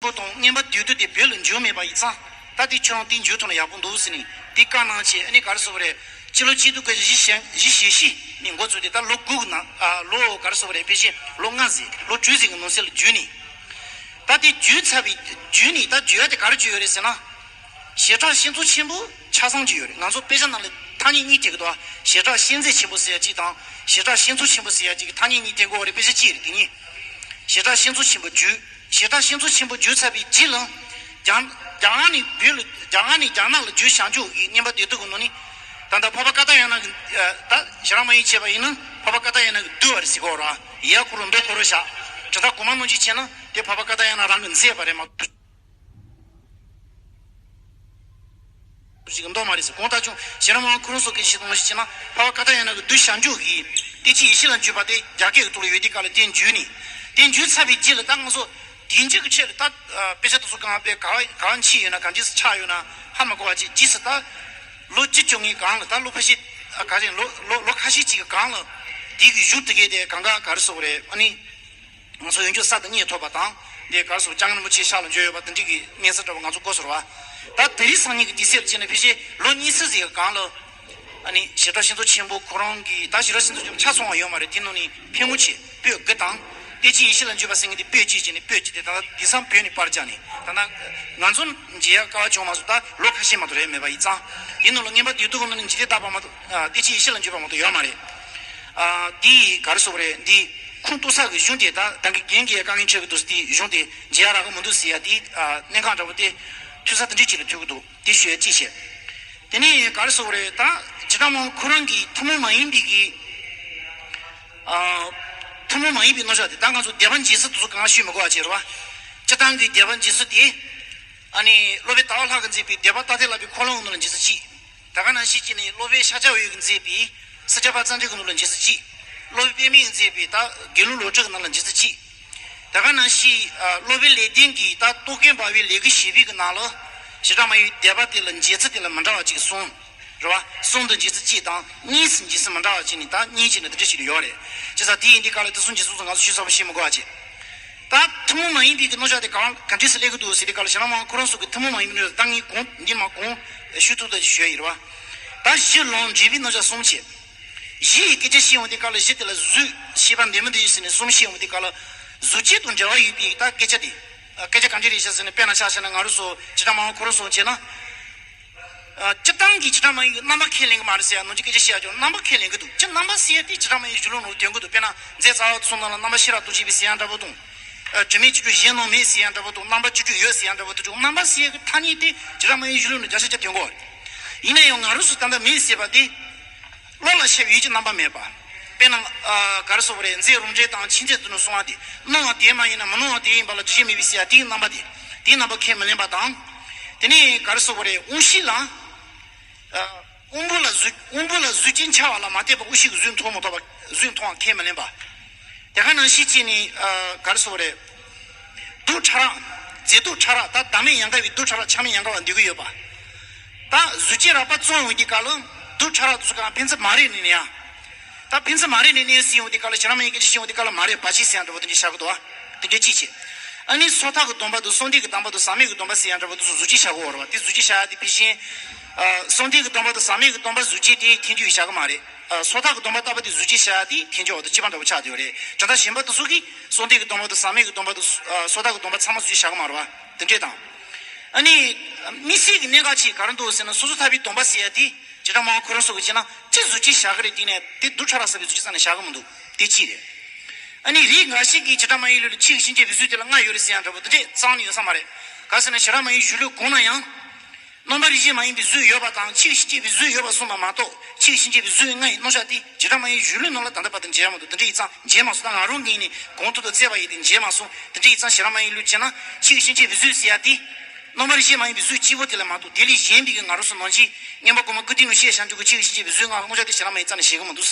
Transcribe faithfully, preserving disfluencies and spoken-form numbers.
པོ་དང་མངོན་པ་བདུད་རྩི་དེ་བོད་ལ་འབྱོར་མེད་པ་ཡིན་ཙང་། ད་དེ་ཁྱོད་རང་དེ་འབྱོར་ཐུབ་ན་ཡག་པོ་འདུག་ཟེར་ནས་དེ་བཀའ་གནང་བྱས། ཨ་ནི་ག་རེ་ཟེར་དགོས་རེད། སྤྱི་ལོ་ཆིག་སྟོང་དགུ་བརྒྱ་བཞི་བཅུ་ཞེ་བཞི་ཞེ་བཞི་ནས་འགོ་བཙུགས་ཏེ་ད་ལོ་དགུ་གི་ནང་ཨ་ལོ་ག་རེ་ཟེར་དགོས་རེད། ཕལ་ཆེར་ལོ་ལྔ་ཟིན་ལོ་དྲུག་ཟིན་གྱི་ནང་གསེས་ལ་བརྒྱུད་ནས། ད་དེ་བརྒྱུད་ཚར་བའི་བརྒྱུད་ནས་ད་བརྒྱུད་ཡ་དེ་ག་རེ་བརྒྱུད་ཡོད་རེད་ཟེར་ན། ཞེ་དྲག་ཤིང་ཚོ་ཆེན་པོ་ཆ་ཚང་ཅིག་ཡོད་རེད། ང་ཚོ་དཔེ་ཆ་ནང་ལ་ཐ་སྙད་གཉིས་ཐེབས་ཀྱི་འདུག་ཞེ་དྲག་ཤིང་རྩེ་ཆེན་པོ་ཟེར་ཡ་གཅིག་དང་ཞེ་དྲག་ཤིང་ཚོ་ཆེན་པོ་ཟེར་ཡ་གཅིག་གི་ཐ་སྙད་གཉིས་ཐེབས་ཀྱི་ཡོད་རེད། དཔེ་ཆ་གཅིག་རེད་དེ་གཉིས། ཞེ་དྲག་ཤིང་ཚོ་ཆེན་པོ་བརྒྱུད། ཞེ་དྲག་ཤིང་ཚོ་ཆེན་པོ་བརྒྱུད་ཚར་བའི་རྗེས་ལ། རྒྱ་རྒྱ་གར་ནས་བོད་ལ་རྒྱ་གར་ནས་རྒྱ་ནག་ལ་བརྒྱུད་བྱང་ཕྱོགས་ཀྱི་མངོན་པ་བདུད་རྩི་གི་ནང་ནས། ད་ལྟ་འཕགས་པ་ཀ་ཏ་ཡ་ན་གི་ད་ཞེ་དྲག་མ་ཡིན་བྱས་པ་ཡིན་ན་འཕགས་པ་ཀ་ཏ་ཡ་ན་གི་བསྡུས་པ་རེད་ཟེར་གོ་ར། ཡ་ཁོ་རང་མདོ་ཁོ་རང་བཞག་དྲི་ད་གོང་མ་ནང་བཞིན་བྱས་ན་དེ་འཕགས་པ་ཀ་ཏ་ཡ་ན་རང་གི་མཛད་པ་རེད་མ་གཏོགས། ཞིག་མདོ་མ་རེད་ཟེར། གང་ལྟར་ཀྱང་ཞེ་དྲག་མ་ཁོ་རང་ཚོ་གི་ཞིག་དང་ཞིག་བྱས་ན་འཕགས་པ་ཀ་ཏ་ཡ་ན་གི་བསྡུས་བྱང་ཕྱོགས་ཀྱི་ཏེ་ཅི་ཡེ་ཤེས་ལ་འཇུག་པ་དེ་རྒྱ་སྐད་ཀྱི་ཐོག་ལ་ཡོད་དེ་ག་ལ་དེ་འཇུས་ནས། དེ་འཇུས་ཚར་བའི་རྗེས་ལ་ད་ང་ཚོ་དེ་འཇུག་གི་ཆེད་ལ་ད་དཔེ་ཆ་དེ་ཚོ་གང་དཔེ་ག་ག་འཆི་ཡོད་ན་གང་ཅི་ཆགས་ཡོད་ན་ཧ་མ་གོ་བ་ཅིག་རྗེས་སུ་ད་ལོ་བཅུ་བཅོ་ལྔའི་གང་ལ་ད་ལོ་ཕལ་ཆེར་ག་རེ་ལོ་ལོ་ལོ་ཁ་ཤས་ཅིག་གི་གང་ལ་དེ་གི་གཞུག་དེ་གའི་དེ་གང་ག་ག་རེ་ཟེར་དགོས་རེད། ཨ་ནི། ང་ཚོ་ཡོན་མཆོད་ས་དང་གཉིས་ཐོབ་པ་དང་། དེ་ག་རེ་ཟེར་སྐྱབས་མགོན་རིན་པོ་ཆེ་ཕྱག་ལ་འབྱོར་ཡོད་པ་དེ་འདྲ་གི་གནས་ཚུལ་འདྲ་བོ་ང་ཚོ་གོ་སོང་བ། ད་དེ་རིང་སང་ཉིན་གྱི་དུས་ཚོད་ལ་བྱས་ན་ཕལ་ཆེར་ལོ་གཉིས་ཤུ་ཟིག་གི་གང་ལ། ཨ་ནི་ཞེ་དྲག་ཤིང་ཚོ་ཆེན་པོ་ཁོ་རང་གི་ད་ཞེ་དྲག་ཤིང་ཚོ་ཆེན་པོ་ཆ་ཚང་བ་ཡོད་མ་རེད། དེ་ནང་ནས་ཕན་ངོ་ཆེ་པོད་དགུ་དང་། ཏེ་ཅི་ཡེ་ཤེས་ལ་འཇུག་པ་ཟེར་མཁན་དེ་པོད་གཅིག་བྱས་ནས་པོད་གཅིག་དེ་ད་ལྟ་དེང་སང་བོད་ནས་པར་བརྒྱབ་ནས་ད་ལྟ་ང་ཚོ་མཇལ་ཡག་དཀའ་བ་བྱུང་མ་སོང་། ད་ལོ་ཁ་ཤས་མ་གཏོགས་རེད་མེད་པ་ཡིན་ཙང་། དེ་ནང་ལ་མངོན་པ་བདུད་རྩི་གི་ནང་ནས་འཇིག་རྟེན་བརྟག་པ་མ་གཏོགས་ཏེ་ཅི་ཡེ་ཤེས་ལ་འཇུག་པ་མ་གཏོགས་ཡོད་མ་རེད། འདི་ག་རེ་ཟེར་དགོས་རེད། འདི་ཁུངས་གཏུགས་ས་གི་གཞུང་དེ་ད་ད་གི་རྒན་གྱིས་དཀའ་ངལ་འཕྲད་ཀྱི་འདུག་དེ་གཞུང་དེ་མཇལ་ཡག་རག་གི་མི་འདུག་ཟེར་ཡ་དེ་གནད་འགག་འདྲ་པོ་དེ་ཐུག་ས་དེ་འདྲ་ཅིག་ལ་ཐུག་གི་འདུག་དེ་ཞུ་ཡ་གཅིག་བྱས། དེ་ནས་ག་རེ་ཟེར་དགོས་རེད། ད་སྤྱིར་བཏང་མ་ཁོ་རང་གི་ཐུན་མོང་མ་ཡིན་པའི་གི་ཐུན་མོང་མ་ཡིན་པའི་རྣམ་གཞག་དེ་ད་ང་ཚོ་སྡེ་པ་འབྱེད་ཚུལ་དེ་ཚོ་གང་ཞུས་མི་དགོས་པ་བྱས་རེད་བ། སྤྱིར་བཏང་གི་སྡེ་པ་འབྱེད་ཚུལ་དེ། ཨ་ནི་སློབ་དཔོན་ཟླ་བ་ལྷ་གིས་མཛད་པའི་སྡེ་པ་ཏཱ་ཏི་བླ་མའི་འཁོར་ལོའི་ནང་ལ་འབྱེད་ཚུལ་གཅིག་ད་ག་ནང་བཞིན་གཅིག་ནི་སློབ་དཔོན་ཤཱཀྱ་འོད་ཀྱིས་མཛད་པའི་སི་ཏཱ་པ་རྩ་འགྲེལ་གྱི་ནང་ལ་འབྱེད་ཚུལ་གཅིག་སློབ་དཔོན་པདྨས་ཀྱིས་མཛད་པའི་ད་དགེ་ལུགས་ལོ་རྒྱུས་ཀྱི་ནང་ལ་འབྱེད་ཚུལ་གཅིག་ད་ག་ནང་བཞིན་སློབ་དཔོན་ལེགས་ལྡན་གྱིས་ད་རྟོག་གེ་འབར་བའི་ལས་ཀྱི་བྱེད་པོའི་གི་ནང་ལ་ཞེ་དྲག་མ་ཡིན་སྡེ་པ་དེ་ལ་འབྱེད་ཚུལ་དེ་ལ་མི་འདྲ་བ་གཅིག་གསུངས། རེད་བ། གསུམ་དུ་འབྱེད་ཚུལ་གཅིག་དང་གཉིས་སུ་འབྱེད་ཚུལ་མི་འདྲ་བ་གཅིག་ནི་ད་གཉིས་གཅིག་ནི་དེ་འདྲ་ཞིག་ཡོད་རེད། བྱས་ཙང་དེ་ཡིན་དུས་ག་ལ་དེ་གསུམ་འབྱེད་ཚུལ་ཚོ་ང་ཚོ་ཞུ་ཚར་བ་ཤེས་མི་དགོས་པ་བྱས། ད་ཐུན་མོང་མ་ཡིན་པའི་གི་རྣམ་གཞག་དེ་གང་ག་འདྲས་སུ་སླེབས་ཀྱི་འདུག་ཟེར་དུས་ག་ལ་ཞེ་དྲག་མ་ཁོ་རང་ཚོ་གི་ཐུན་མོང་མ་ཡིན་པའི་རྣམ་གཞག་ད་ངས་གོང་འདི་མ་གོང་ཞུ་ཐུབ་ཐབས་ཤིག་ཞུ་ཡ་ཡིན་རེད་བ། ད་གཞི་ལམ་འབྲས་བུའི་རྣམ་གཞག་གསུམ་བྱས། གཞི་ཡི་སྐད་ཆ་བཤད་འོང་དུས་ག་ལ་གཞི་དེ་ལ་གཟུགས་ཤེས་པ་འདི་མི་འདི་ཟེར་ནས་གསུམ་བཤད་འོང་དུས་ག་ལ་གཟུགས་ཅན་དང་འབྲེལ་བ་ཡོད་པའི་ད་སྐད་ཆ་དེ། སྐད་ཆ་གང་འདྲས་རེད་ཤག་ཟེར་ནས་དཔེར་ན་ཆ་བཞག་ན་ང་རང་ཚོ་སྤྱིར་བཏང་མ་ཁོ་རང་ཚོ་བྱས་ན། ཨ། སྤྱིར་བཏང་གི་སྤྱིར་བཏང་མ་ཡིན་རྣམ་པ་ཁས་ལེན་གི་མ་རེད་ཟེར་ཡ་ནང་བཞིན་སྐད་ཆ་བཤད་ཡ་ཅིག་རྣམ་པ་ཁས་ལེན་གི་འདུག་སྤྱིར་རྣམ་པ་ཟེར་ཡ་དེ་སྤྱིར་བཏང་མ་ཡིན་གཞུང་ལུགས་ནང་ལ་དོན་གི་འདུག་དཔེར་ན་མཛད་རྩ་བ་ཚོ་ནང་ལ་རྣམ་པ་ཤེས་རབ་ཏུ་བྱས་པའི་ཟེར་ཡ་འདྲ་པོ་དང་། ཨ། དྲི་མེད་བཅུ་དྲུག་གཞན་སྣང་མེད་ཟེར་ཡ་འདྲ་པོ་དང་། རྣམ་པ་བཅུ་དྲུག་ཡོད་ཟེར་ཡ་འདྲ་པོ་དེ་ཚོ་རྣམ་པ་ཟེར་ཡ་གི་ཐ་སྙད་དེ་སྤྱིར་བཏང་མ་ཡིན་གཞུང་ལུགས་ནང་བརྒྱ་ཆ་བརྒྱ་དོན་གོ་བ་རེད། ཡིན་ན་ཡང་ང་རང་ཚོ་ད་ལྟ་མེད་ཟེར་བ་དེ། བློ་ལ་ཤར་བའི་ཡུལ་གྱི་རྣམ་པ་མེད་པ། དཔེར་ན། ཨ། ག་རེ་ཟེར་དགོས་རེད། མཛེས་རུ་འདྲེས་དང་ཆེས་མཛེས་དུ་ནི་གསུང་བ་དེ། སྣང་བ་དེ་མ་ཡིན་ན་མི་སྣང་བ་དེ་ཡིན་པ་ལ་འདུ་ཤེས་མེད་པའི་ཟེར་ཡ་དེའི་རྣམ་པ་དེ། དེའི་རྣམ་པ་ཁས་མི་ལེན་པ་དང་། དེ་ནས་ག་རེ་ཟེར་དགོས་རེད། དབང་ཤེས་ལ། ཨ། དབང་པོ་ལ་གཟུགས་དབང་པོ་ལ་གཟུགས་ཅན་འཆར་བ་ལ་མ་ལྟོས་པར་དབང་ཤེས་ཀྱིས་གཟུགས་མཐོང་མི་ཐུབ་པ། གཟུགས་མཐོང་བ་ཁས་མི་ལེན་པ། དེ་ག་ནང་བཞིན་བྱས་ནས། ཨ། ག་རེ་ཟེར་དགོས་རེད། རྡུལ་ཕྲ་རགས། རྫས་རྡུལ་ཕྲ་རགས་ད་བདག་མེད་ཡན་གར་བའི་རྡུལ་ཕྲ་རགས་ཆ་མེད་ཡན་གར་བ་འདུས་ཀྱི་ཡོད་པ། ད་གཟུགས་ཅན་རགས་པ་རྩོམ་འོང་དུས་ག་ལ་རྡུལ་ཕྲ་རགས་དེ་ཚོ་གང་ཕན་ཚུན་མ་རེད་ནས་ནས་ཡ། ད་ཕན་ཚུན་མ་རེད་ནས་ནས་ཟེར་འོང་དུས་ག་ལ་ཞེ་དྲག་མ་ཡིན་སྐད་ཆ་བཤད་འོང་དུས་ག་ལ་མ་རེད་པ་ཅིག་ཟེར་ཡ་འདྲ་པོ་དེ་འདྲ་བཞག་གི་འདུག་བ། དེ་འདྲ་གཅིག་བྱས། ཨ་ནི་སོ་ཐར་གྱི་སྡོམ་པ་དང་གསང་བདེ་གི་སྡོམ་པ་དང་ཟག་མེད་ཀྱི་སྡོམ་པ་ཟེར་ཡ་འདྲ་པོ་དེ་ཚོ་གཟུགས་ཅན་བཞག་གི་ཡོད་རེད་བ། དེ་གཟུགས་ཅན་བཞག་ཡ་དེ་ཕལ་ཆེར། ཨ། གསང་བདེ་གི་སྡོམ་པ་དང་ཟག་མེད་ཀྱི་སྡོམ་པ་གཟུགས་ཅན་དེ་ཐལ་འགྱུར་བཞག་གི་མ་རེད། ཨ། སོ་ཐར་གྱི་སྡོམ་པ་ལྟ་བུ་དེ་གཟུགས་ཅན་བཞག་ཡ་དེ་ཐལ་འགྱུར་བ་དང་གཅིག་པ་འདྲ་པོ་ཆགས་བསྡད་ཡོད་རེད། དྲན་ཐག་གཞན་པ་དེ་ཚོ་གིས་གསང་བདེ་གི་སྡོམ་པ་དང་ཟག་མེད་ཀྱི་སྡོམ་པ་དང་། ཨ། སོ་ཐར་གྱི་སྡོམ་པ་ཚང་མ་གཟུགས་ཅན་བཞག་གི་མ་རེད་བ། དེ་འདྲས་དང་། ཨ་ནི། དམིགས་བསལ་གྱི་གནད་འགག་ཅིག་ག་རེ་འདུག་ཟེར་ན། སོ་སོ་ཐར་པའི་སྡོམ་པ་ཟེར་ཡ་དེ་སྤྱིར་བཏང་མ་ཁོ་རང་ཚོ་གིས་བྱས་ན་གཅིག་གཟུགས་ཅན་བཞག་གི་རེད། དེ་ནས་དེ་རྡུལ་ཕྲ་རགས་ཟེར་བའི་གཟུགས་ཅན་རྩ་ནས་བཞག་གི་མི་འདུག་དེ་གཅིག་རེད། ཨ་ནི་རིགས་འགའ་ཞིག་གིས་སྤྱིར་བཏང་མ་ཡིན་ལུགས་ལ་ཕྱི་གི་ཤེས་བྱའི་གཟུགས་དེ་ལ་ལྔ་ཡོད་རེད་ཟེར་ཡ་འདྲ་པོ་དེ་འདྲས་རྩ་ནས་ཡོད་ས་མ་རེད། ག་ཟེར་ན་ཞེ་དྲག་མ་ཡིན་གཞུང་ལུགས་གང་ན་ཡང་། རྣམ་པར་ཤེས་མ་ཡིན་པའི་གཟུགས་ཡོད་པ་དང་ཕྱི་གི་ཤེས་བྱའི་གཟུགས་ཡོད་པ་གསུངས་པ་མ་གཏོགས། ཕྱི་གི་ཤེས་བྱའི་གཟུགས་ལྔ་ཡི་རྣམ་གཞག་དེ་སྤྱིར་བཏང་མ་ཡིན་གཞུང་ལུགས་ནང་ལ་ད་ལྟ་བར་དུ་མཇལ་ཡ་མི་འདུག་དེ་འདྲ་ཡིན་ཙང་མཇལ་མ་སོང་། ད་ང་རང་ངོས་ནས་གོང་དུ་དང་བརྩེ་བ་ཡིན་ཏེ་མཇལ་མ་སོང་། དེ་འདྲ་ཡིན་ཙང་ཞེ་དྲག་མ་ཡིན་ལུགས་བྱས་ན་ཕྱི་གི་ཤེས་བྱའི་གཟུགས་ཟེར་ཡ་དེ། རྣམ་པར་ཤེས་མ་ཡིན་པའི་གཟུགས་གཅིག་པོ་དེ་ལ་མ་གཏོགས། དེ་ལས་གཞན་པའི་གི་ང་རང་ཚོ་ནང་བཞིན་མངོན་པ་གོང་མ་ཀིརྟི་ནང་བཤད་བྱང་ཆུབ་ཀྱི་ཕྱི་གི་ཤེས་བྱའི་གཟུགས་ལྔ་རྣམ་གཞག་དེ་ཞེ་དྲག་མ་ཡིན་རྩ་ནས་བཞག་གི་མི་འདུག